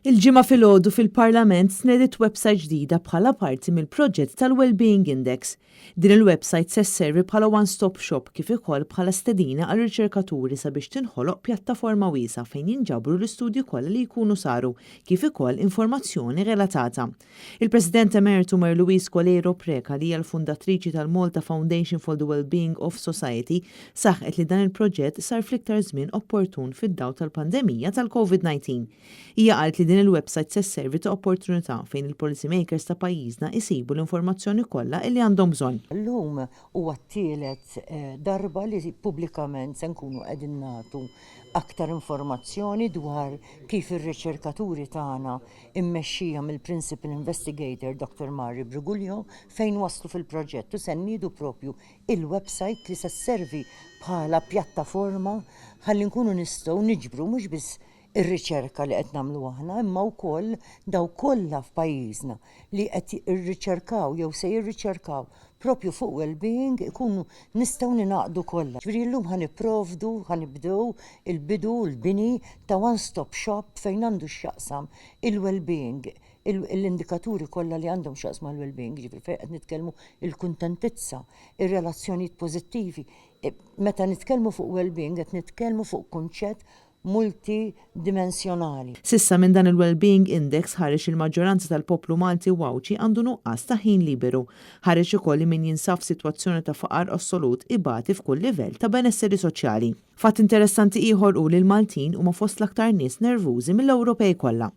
Il-Ġimgħa filgħodu fil-Parlament tnediet website ġdida bħala parti mill-proġett tal-Wellbeing Index. Din il-website se sservi bħala one-stop shop kif ukoll bħala stedina għal riċerkaturi sabiex tinħoloq pjattaforma wiesgħa fejn jinġabru l-istudji kollha li jkunu saru, kif ukoll informazzjoni relatata. Il-President Emeritu Mary Louise Coleiro Preca, li hija l-fundatriċi tal-Malta Foundation for the Wellbeing of Society, saħqet li dan il-proġett sar fl-iktar żmien opportun fid-dawl tal-pandemija tal-COVID-19. Hija qalet li din il-website se sservi ta' opportunità fejn il-policy makers ta' pajjiżna isibu l-informazzjoni kollha li għandhom bżonn. Illum huwa t-tielet darba li pubblikament se nkunu qegħdin nagħtu aktar informazzjoni dwar kif ir-riċerkaturi tagħna, immexxija mill-Principal Investigator Dr. Mari Briguglio, fejn waslu fil-proġett u se nniedu propju il-website li se sservi bħala pjattaforma ħalli nkunu nistgħu niġbru mhux biss ir-riċerka li qed nagħmlu aħna, imma wkoll dawk kollha f'pajjiżna li qed jirriċerkaw jew se jirriċerkaw propju fuq well-being, ikunu nistgħu ningħaqdu kollha. Ġifieri llum ħa nipprovdu, ħa nibdew il-bidu, l-bini ta' one-stop shop fejn għandu x'jaqsam il-well-being, l-indikaturi kollha li għandhom x'jaqsmu mal-well-being, ġifieri fejn qed nitkellmu il-kuntentizza, ir-relazzjonijiet pożittivi. Meta nitkellmu fuq well-being qed nitkellmu fuq kunċett multidimensjonali. S'issa minn dan il-Wellbeing Index ħareġ il-maġġoranza tal-poplu Malti u Għawdxi għandu nuqqas ta' ħin liberu. Ħareġ ukoll li min jinsab f'sitwazzjoni ta' faqar assolut ibati f'kull livell ta' benesseri soċjali. Fatt interessanti ieħor hu li l-Maltin huma fost l-aktar nies nervużi mill-Ewropej kollha.